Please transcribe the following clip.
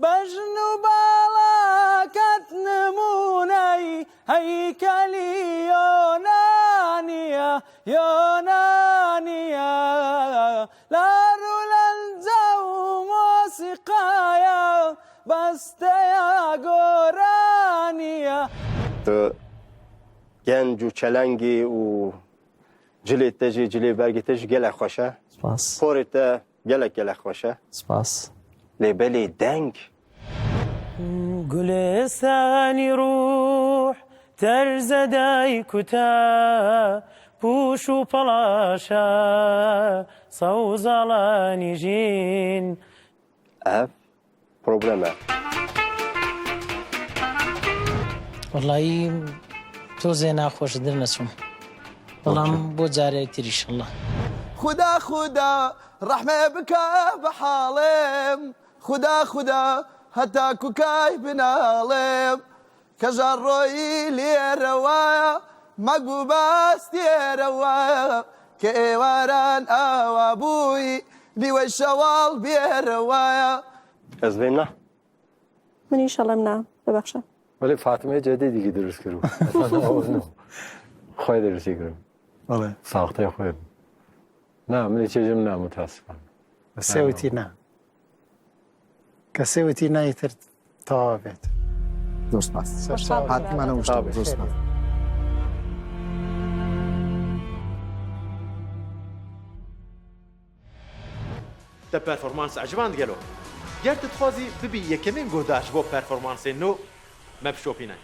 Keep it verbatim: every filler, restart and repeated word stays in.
Bejn û bala ket nimûney heykelî Yonaniya, Yonaniya. Lar û lenca û mosîqaya besteya goraniya. Tu genc û çelengî û cilê te jî, cilê bergê te jî gelek xweş e. Spas. Porê te gelek gelek xweş e. Spas. Lê belê deng. Gulê senî ruh terze dayku te, pûş û palaşa sewzalanî jîn. Ev problem e. Wellahî to zêna xweş dir neçûm. Belam bo carê tir inşallah. Xuda, Xuda, rehme bike bi halê min. Xuda, Xuda, heta ku kay binalê min. Keja royî lêre waya, mek bû bas lêre waya. Ke êwaran awa bûyî, lîwey şewal bêre waya. Ez vê na. Min înşallah na, bibexşe. Wele Fatime Cedîdî ki dirust kiro. Xwe dirust kiro. Wele. Saxtê xwe. Na, min çêcim na, mutasifan. Sewitî na. Kesê witî nayê tir tawa bêt. Zor spas. Ser çawa. Hatî me newişt. Tabii. Zor spas. Te performans eciband gelo? Ger tu dixwazî bibî yekemîn guhdar ji bo performansên nû, me bişopîne.